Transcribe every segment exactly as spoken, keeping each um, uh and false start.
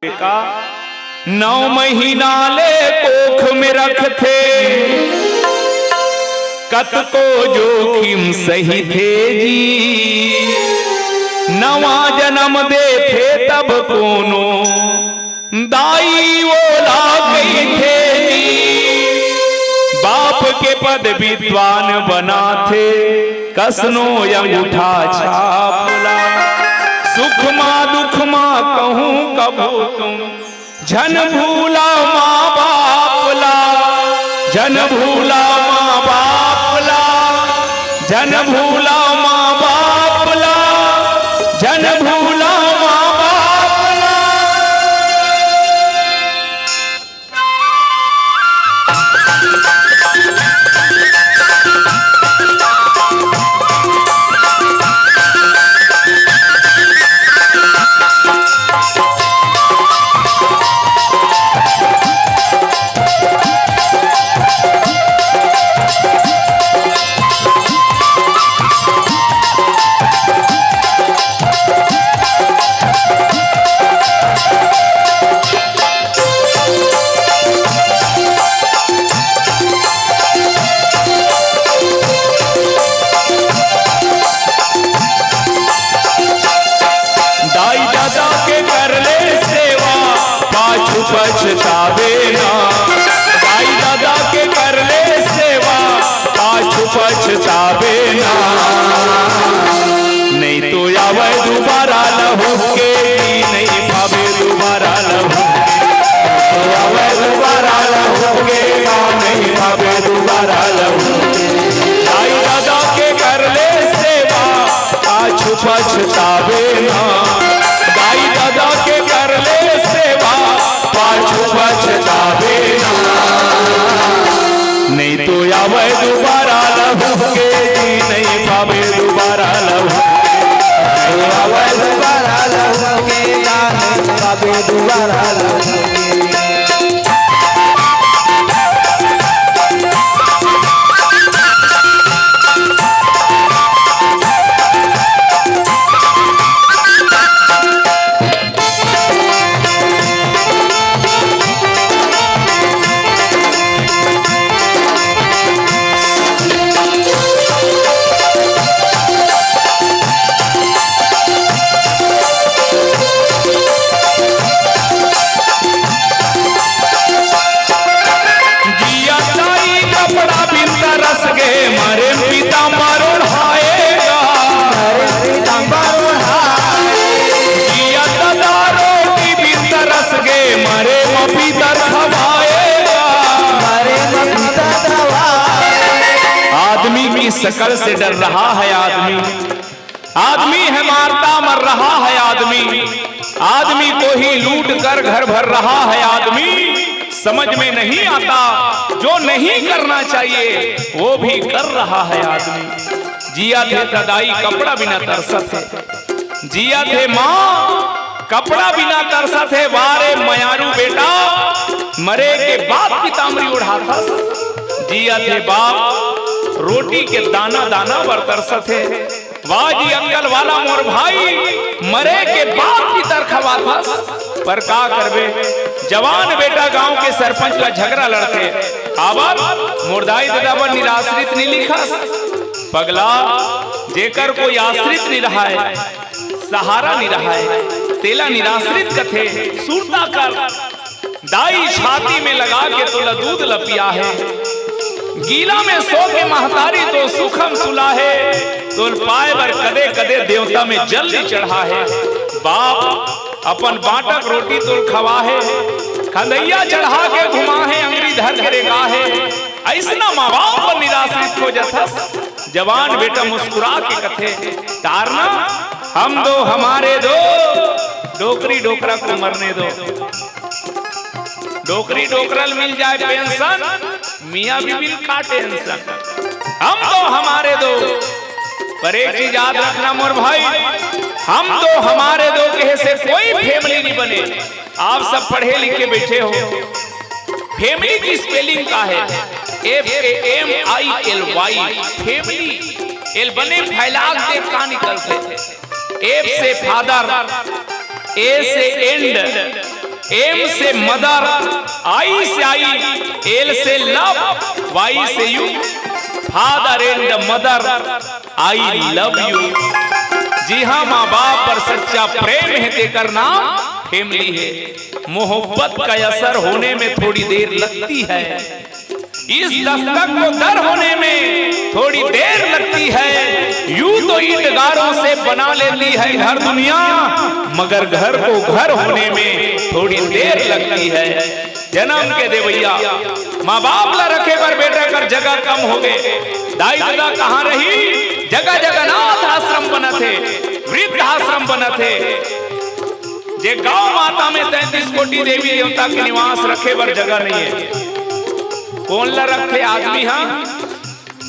का नौ महीना ले कोख में रखथे, कतको जोखिम सहिथे जी। नवा जन्म देथे तब कोनो दाई ओला कहिथे जी। बाप के पद विद्वान बनाथे, कसनो अंगूठा छाप ला। सुख मा दुख मा कहूँ कभू तुम झन भूला माँ बाप ला, झन भूला माँ बाप ला, झन भूला माँ बाप ला, झन भूला माँ बाप ला। दाई ददा के कर ले सेवा, पाछू पछतावे ना। दाई ददा के कर ले सेवा, पाछू पछतावे ना। नहीं तो आवे दोबारा लहू के जी, नहीं पावे दोबारा लहू के। तो आवे दोबारा लहू के, नहीं पावे दोबारा लहू के। दाई ददा के कर ले सेवा, पाछू पछतावे ना। दाई ददा के कर ले सेवा, पाछू पछतावे ना। नहीं तो आवे दोबारा लहू के जी, नहीं पावे दोबारा लहू। तो आवे दोबारा लहू के जी, नहीं पावे दोबारा लहू के। जिया ताई कपड़ा बिन तरस गे, मरे पीताम्बर ओढ़ाएगा। मरे पीताम्बर ओढ़ाएगा। जिया ददा रोटी बिन तरस गे, मरे म पीतर खवाएगा। मरे म पीतर खवाएगा। आदमी की शकल से डर रहा है आदमी। आदमी है मारता मर रहा है आदमी, आदमी को ही लूट कर घर भर रहा है आदमी। समझ में नहीं आता, जो नहीं करना चाहिए वो भी कर रहा है आदमी। जिया थे ददाई कपड़ा बिना तरसत हे, जिया थे माँ कपड़ा बिना तरसत हे। वारे मयारू बेटा, मरे के बाद पीताम्बरी ओढ़ाथस। जिया थे बाप, रोटी के दाना दाना बर तरसत हे। वाह जी, अक्कल वाला मोर भाई, मरे के बाद पीतर खवाथस, पर का करबे, जवान बेटा गांव के सरपंच ला झगड़ा लड़थे, काबर मोर दाई ददा बर निराश्रित नी लिखस। पगला, जेकर कोई आश्रित नी रहाय, सहारा नी रहाय, तेला निराश्रित कथे। सुरता कर, दाई छाती में लगा के तोला दूध ल पिया हे, गीला में सो के महतारी तोर सुखम सुला हे, तोल पाए बर कदे कदे देवता में जल भी चढ़ा हे। बाप अपन बांटक रोटी तोल खवा हे, खंदैया चढ़ा के घुमा हे, अंगरी धर के रेंगा हे। अइसना माँ बाप पर निराश्रित हो जाथस। जवान बेटा मुस्कुरा के कथे, तारना, हम दो हमारे दो, डोकरी डोकरा को मरने दो। डोकरी डोकरा ल मिल जाए पेंशन, मियाँ बीबी ल का टेंशन। हम दो हमारे दो, पर एक चीज याद रखना मोर भाई, हम दो हमारे दो कहे से कोई फैमिली नहीं बने। आप सब पढ़े लिखे बैठे हो, फैमिली की स्पेलिंग का है? F A M I L Y, family. एल बने फैलाग दे का निकलथे? F से father, A से and, M से mother, I से I, L से love, Y से you। Father and mother, I love you। जी हाँ, माँ बाप पर सच्चा प्रेम हे, तेकर नाम family हे। मोहब्बत का असर होने में थोड़ी देर लगती है, इस दस्तक को दर होने में थोड़ी देर लगती है। यूं तो ईंट गारों से बना लेती है घर दुनिया, मगर घर को घर होने में थोड़ी देर लगती है। जनम के देवैया, माँ बाप ला रखे बर बेटा कर जगह कम होगे, दाई ददा कहाँ रही? जगह जगह अनाथ आश्रम बनत हे, वृद्ध आश्रम बनत हे। जे गौ माता में तैंतीस कोटि देवी देवता के निवास, रखे बर जगह नहीं हे। कोन ला रखथे आदमी हा?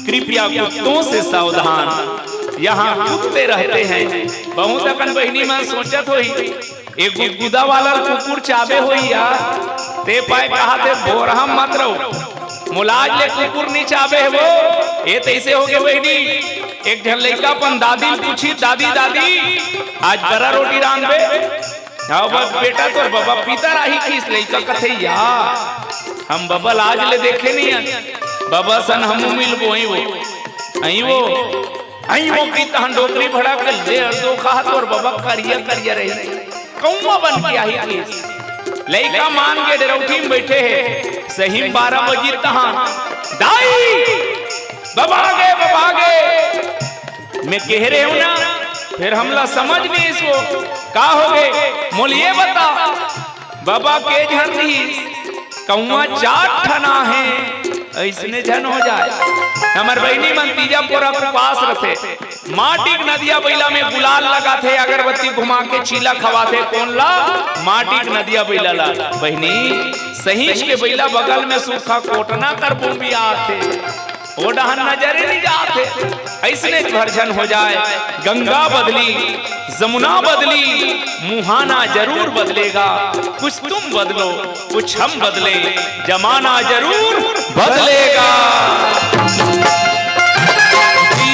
कृपया कुत्तों से सावधान, यहाँ कुत्ते रहते हैं। बहुत अकन बहिनी मन सोचत होही, ए गुदगुदा वाला कुकुर चाबे होही यार, ते पाय कहाथे भोरहा मत रहो, मोला आज ले कुकुर नी चाबे हे वो। ए तइसे होगे बहिनी, एक झन लइका अपन दादी ल पूछी, "दादी, दादी, आज बरा रोटी रांधबे?" "हाँ बा-, बेटा, तोर बबा पीतर आही किस?" लइका कथे, "यार, हम बबा ल आज ले देखे नहीं हन, बबा सन हमू मिलबो, अई वो, अई वो, अई वो," की तहन डोकरी भड़ा के ले दो कहा, "तोर बबा करिया करिया रही, कौआ बन के आही किस।" लइका मान के डरौठी में बैठे हे, सही में बारह बजी तहां, "दाई, बबा गे, बबा गे।" मैं कहे रहेंव ना, फेर हमला समझ नहीं इसको का होगे। मोला ये बता, बबा के झन रहिस, कौआ चार ठन आहे, अइसने झन हो जाए। हमर बहिनी मन तीजा पोरा के उपास रथे, माटी के नदिया बइला में गुलाल लगाथे, अगरबत्ती घुमा के चीला खवाथे। कोन ला? माटी के नदिया बइला ला। बहिनी, सहींच के बइला बगल में सूखा कोटना कर बोंबिया आथे। ओ डहन नजरे नहीं जात हे। अइसने भरझन हो जाए, गंगा बदली, जमुना बदली, मुहाना जरूर बदलेगा। कुछ तुम बदलो, कुछ हम बदले, जमाना जरूर बदलेगा।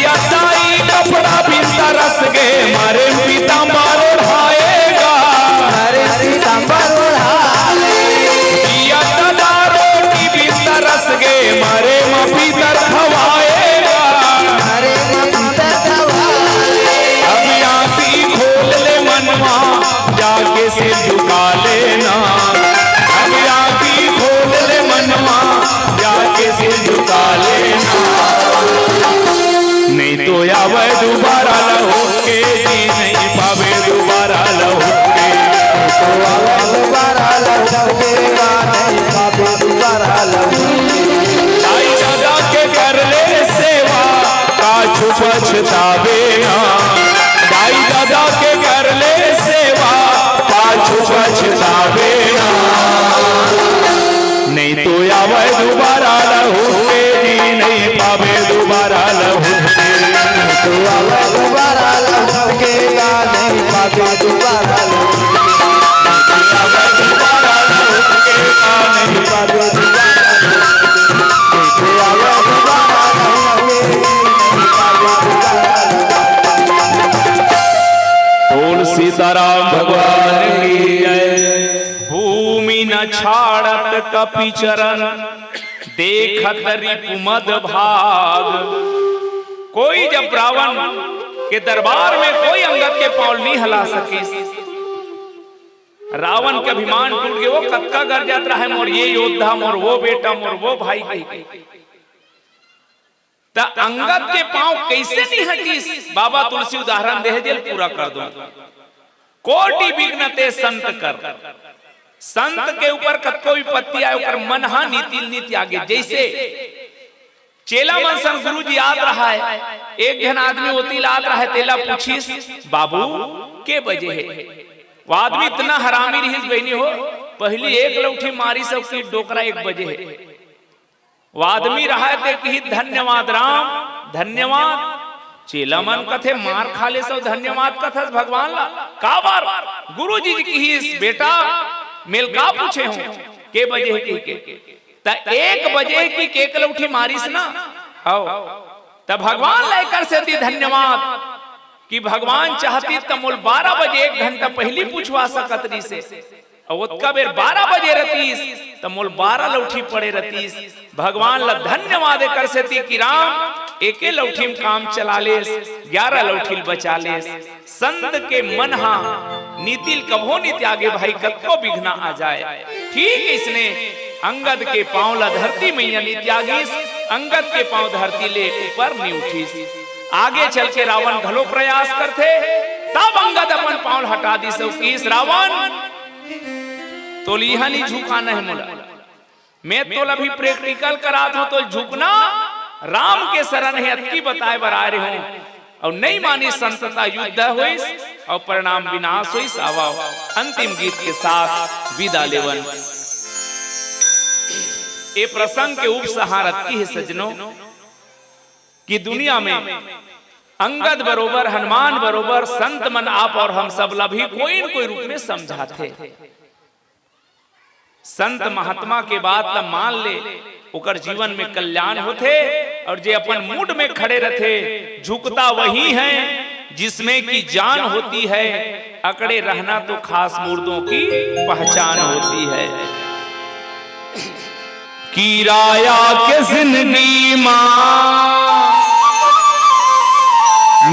या ताई कपड़ा बिन तरस गे, मारे पीताम्बर ओढ़ाएगा। मारे पीताम्बर ओढ़ाएगा। या दादा रोटी बिन तरस गे, मारे म पीतर खवाएगा। मारे म पीतर खवाएगा। अब आँखी खोल ले मनवा, जाके सिर झुका लेना। अब आँखी खोल ले मनवा, जाके सिर झुका लेना। नहीं तो आवे दोबारा लहुट के जी, नहीं पावे दोबारा लहुट के। तो आवे दोबारा लहुट के, नहीं पावे दोबारा लहुट के। दाई ददा के कर ले सेवा, पाछू पछतावे ना। दाई ददा के कर ले सेवा, पाछू पछतावे ना। नहीं तो आवे दोबारा लहुट के जी, नहीं पावे दोबारा लहुट के। नहीं तो आवे दोबारा लहुट के गा, नहीं पावे दोबारा लहुट के। नहीं तो आवे दोबारा लहुट के गा, नहीं पावे दोबारा लहुट के। नहीं तो आवे दोबारा लहुट के, नहीं पावे दोबारा लहुट के। बोल सीताराम भगवान की जय। भूमि न छाड़त कपि चरण, देखत रिपु मद भाग। कोई जब रावण के दरबार में कोई अंगद के पाँव नहीं हला सकिस, रावण के अभिमान टूट गे। वो कतका गरजत रहे, "मोर ये योद्धा, मोर वो बेटा, मोर वो भाई," कहि के। त अंगद के पाँव कइसे नहीं हटिस? बाबा तुलसी उदाहरण दे हे, जेल पूरा कर दो। कोटि विघ्न ते संत कर। संत के ऊपर कतको विपत्ति आए, ओकर मन हा नीति ल नी त्यागे। जइसे चेला मन सन गुरु जी आत रहा हे, एक झन आदमी ओती ल आत रहा हे, तेला पूछिस, "बाबू, के बजे हे?" वो आदमी इतना हरामी रिहिस बहिनी हो, पहिली एक लौठी मारिस अउ कि डोकरा एक बजे हे। वो आदमी रहा हे ते किही, "धन्यवाद राम, धन्यवाद।" चेला मन कथे, "मार खा ले सो धन्यवाद कथस भगवान ला?" "काबर?" "गुरु जी किहिस, बेटा, मेल का पूछे हूँ, के बजे हे कहि के?" त एक बजे हे कहि के एक लौठी मारिस ना, हव। त भगवान ला एकर सेती धन्यवाद। कि भगवान चाहतिस त मोल बारह बजे एक घंटा पहिली पूछवा सकत रहिसे। अउ ओतका बेर बारह बजे रतिस त मोल बारह लौठी पड़े रतिस। भगवान ला धन्यवाद एकर सेती कि राम एके लौठी म काम चला लेस, ग्यारह लौठी ल बचा लेस। संत के मन हा नीति ल कभो नी त्यागे भाई, कतको बिघना आ जाए। ठीक इसने अंगद के पांव ला धरती मैया नी त्यागिस, अंगद के पांव धरती ले ऊपर नी उठिस। आगे चल के रावण घलो प्रयास करथे, तब अंगद अपन पांव ल हटा दिस अउ किस, "रावण, तोल इहां नी झुकाना हे मोला, मैं तोल अभी practical करात हंव, तोल झुकना राम के शरण हे, अतकी बताए बर आए रहे हंव।" अउ नहीं मानिस संत ता, युद्ध होइस अउ परिणाम विनाश होइस। आवा अंतिम गीत के साथ विदा लेवन। ए प्रसंग के उपसंहार अतकी हे सज्जनों, कि दुनिया में अंगद बरोबर, हनुमान बरोबर संत मन आप अउ हम सब ला भी कोई न कोई रूप में समझाथे। संत महात्मा के बात ला मान ले, ओकर जीवन में कल्याण होथे। अउ जे अपन मुड़ में खड़े रथे, झुकता वही है जिसमें कि जान होती है, अकड़े रहना तो खास मुर्दों की पहचान होती है। किराया के जिंदगी मां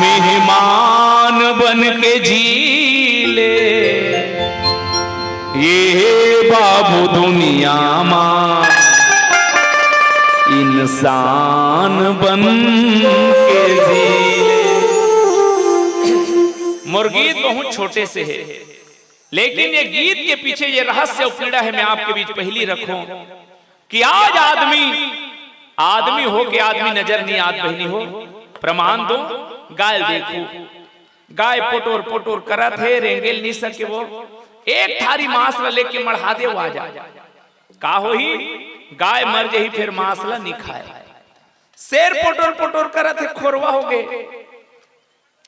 मेहमान बन के जी ले, ये बाबू दुनिया मां इंसान बन के जी ले। मोर गीत बहुत छोटे से हे, लेकिन ये गीत के पीछे ये रहस्य अउ पीड़ा हे, मैं आपके बीच पहिली रखूं कि आज आदमी, आदमी हो के आदमी नजर नहीं आत बहिनी हो, प्रमाण दो, गाय ल देखो, गाय पोटोर पोटोर करत हे, रेंगे ल नी सके वो, एक थारी मांस ला लेके मढ़ा दे, वो आ जा, का होही? गाय मर जही, फेर मांस ला नी खाए। शेर पोटोर पोटोर करत हे, खोरवा हो गे,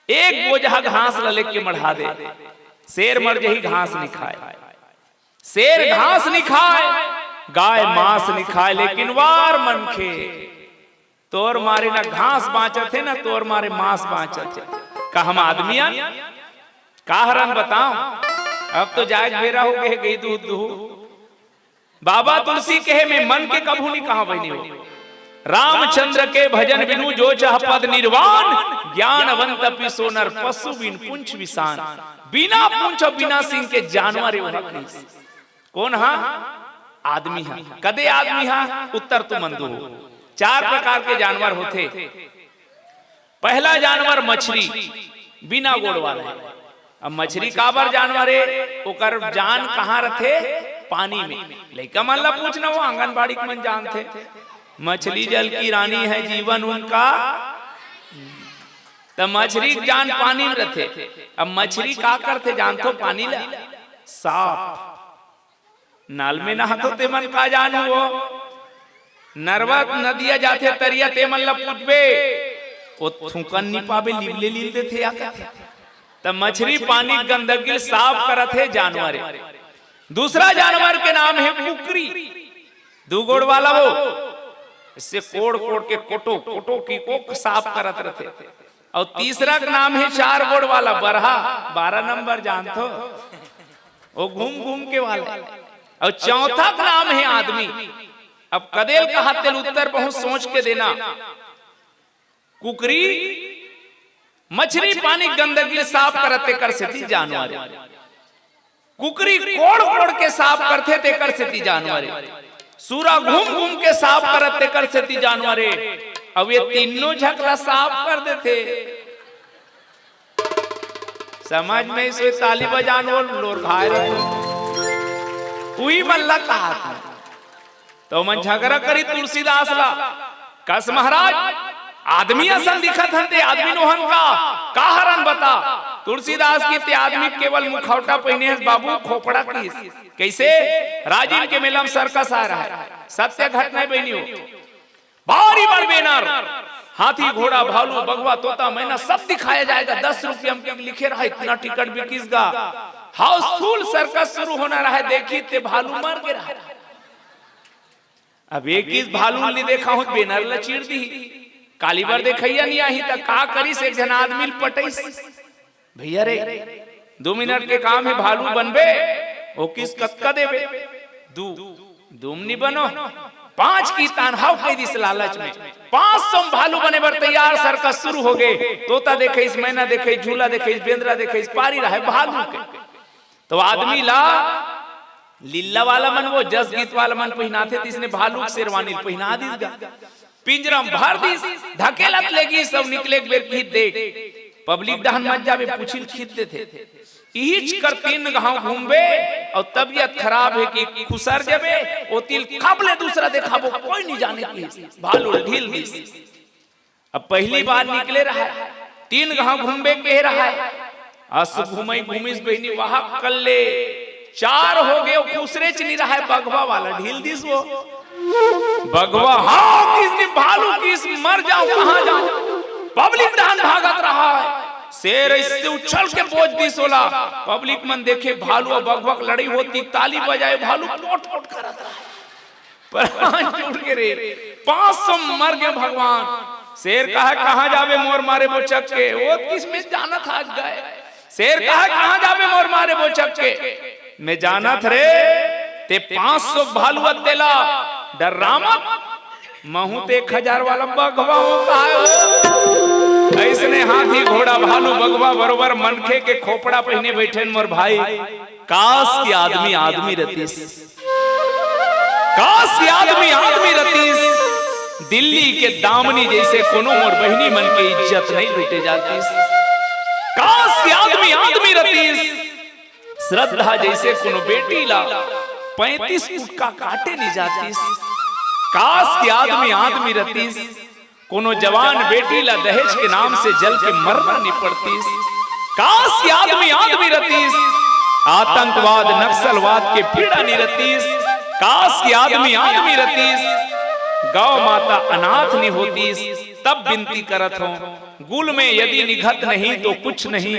एक बोझा घास ला लेके मढ़ा दे, शेर मर जही, घास नी खाए। शेर घास नी खाए, गाय मांस नी खाए, लेकिन वार मनखे, तोर मारे ना घास बांचत हे, ना तोर मारे मांस बांचत हे। का हम आदमी अन? का हरन बताओ? अब तो जाए के बेरा हो गे, गई दूध दूहू। बाबा तुलसी कहे, मैं मन के कभू नी कहा बहिनी हो। रामचंद्र के भजन बिनु जो चाह पद निर्वाण, ज्ञानवंत पि सो नर पशु बिन पुंछ विषान। बिना पुंछ अउ बिना सिंग के जानवर ए ओहा कहिस। कोन हा? आदमी हा। कदे आदमी हा? उत्तर तुमन दो। चार प्रकार के जानवर होथे। पहला जानवर मछरी, बिना गोड़ वाला हे। अब मछरी काबर जानवर हे? ओकर जान कहाँ रथे? पानी में। लइका मन ला पूछना, वो आंगनबाड़ी के मन जानथे। मछली जल की रानी है, जीवन उनका। त मछरी के जान पानी में रथे। अब मछरी का करथे जानथो? पानी ला, साफ नल में नहाथो, तेमन का जानू वो। नरवा नदिया जाथे तरिया, तेमन ला पूछबे, वो थूकन नी पाबे, लिबले लील देथे या कथे। त मछरी पानी गंदगी ल साफ करत हे जानवर हे। दूसरा जानवर के नाम हे कुकरी, दू गोड़ वाला वो, इससे कोड़ कोड़ के कोटो कोटो की कोख साफ करत रथे। अउ तीसरा के नाम हे चार गोड़ वाला बरहा, बारह नंबर जानथो, वो घूम घूम के वाला। अउ चौथा के नाम हे आदमी। अब कदे ल कहा तेल उत्तर बहुत सोच के देना। कुकरी, मछरी पानी गंदगी ल साफ करत तेकर सेती जानवर हे। कुकरी कोड़ कोड़ के साफ करथे तेकर सेती जानवर हे। सूरा घूम घूम के साफ करत तेकर सेती जानवर हे। अब ये तीनों झक ला साफ कर देथे। समझ में आइस होही ताली बजान, वो लोरघाय रहिथे। उही मन ला कहाथे। त ओमन झगरा करिस तुलसीदास ला, कस महाराज, आदमी असन दिखत हन ते आदमी नोहन का, का हरन बता? तुलसीदास किहिस ते आदमी केवल मुखौटा पहिने हस बाबू, खोपड़ा किहिस। कइसे? राजिम के मेला म सर्कस आय रहय, सत्य घटना हे बहिनी हो। भारी बड़ बैनर, हाथी, घोड़ा, भालू, बघवा, तोता, मैना, सब दिखाया जाएगा। दस रुपया म लिखे रहय, इतना टिकट बिकिस गा। हाउसफुल सर्कस शुरू होना रहय, देखिस ते भालू मर गे रहय। अब ए किहिस भालू ल नी देखा हूं, बैनर ल चीर दिही। काली बर देखइया नहीं आही त का करिस, एक झन आदमी ल पटइस। भैया रे, दू मिनट के काम हे, भालू बनबे, ओ किस कतका देबे? दू। दू म नी बनो, पांच की तान हव कहि दिस लालच में। पांच सौ म भालू बने बर तैयार, सर्कस शुरू हो गे। तोता देखइस, मैना देखइस, झूला देखइस, बेंदरा देखइस, पारी रहे भालू के। तो आदमी ला लीला वाला मन, वो जस गीत वाला मन पहिनाथे, तिसने भालू के शेरवानी ल पहिना दिस गा। पिंजरा म भर दिस, धकेलत ले गिस अउ निकले के बेर किहिस, देख, पब्लिक डहन मत जाबे, पूछी ल खींच देथे। इहिच कर तीन घांव घूमबे अउ तबीयत खराब हे कि खुसर जबे, ओती ल खब ले दूसरा देखाबो, कोई नहीं जाने किहिस, भालू ल ढील दिस। अब पहली बार निकले रहा, तीन घांव घूमबे के रहा, अस घूमई घूमिस बहिनी, वहां कल्ले चार हो गे, खुसरेच नी रहा, बघवा वाला ढील दिस वो। बघवा हाँ किस नी, भालू किस, मर जांव, कहां जांव? पब्लिक डहन भागत रहा हे। शेर अइसे उछल के बोज दिस ओला। पब्लिक मन देखे भालू अउ बघवा के लड़ई होत हे, ताली बजाए, भालू पोट पोट करत रहा हे। प्राण छूट गे रे, पांच सौ मर गे भगवान। शेर कहे, "कहां जाबे मोर मारे बोचक के?" ओ किस, "मैं जानत हंव गा।" शेर कहे, "कहां जाबे मोर मारे बोचक के?" "मैं जानत हंव रे, तें पांच सौ भालू अस तेला डर्रा मत, महूं त एक हजार वाला बघवा हंव।" कहे ओ, अइसने हाथी, घोड़ा, भालू, बघवा बरोबर मनखे के खोपड़ा पहिने बइठे न मोर भाई। काश कि आदमी आदमी रतिस। काश कि आदमी आदमी रतिस। दिल्ली के दामनी जइसे कोनो मोर बहिनी मन के इज्जत नहीं लूटे जातिस। काश कि आदमी आदमी रतिस। श्रद्धा जइसे कोनो बेटी ला पैंतीस गुटका काटे नहीं जातिस। काश कि आदमी आदमी रतिस। कोनो जवान बेटी ला दहेज के नाम से जल के मरना नहीं पड़तिस। काश कि आदमी आदमी रतिस। आतंकवाद, नक्सलवाद के पीड़ा नहीं रतिस। काश कि आदमी आदमी रतिस। गौ माता अनाथ नहीं होतिस। तब विनती करत हंव, गुल में यदि निघत नहीं तो कुछ नहीं।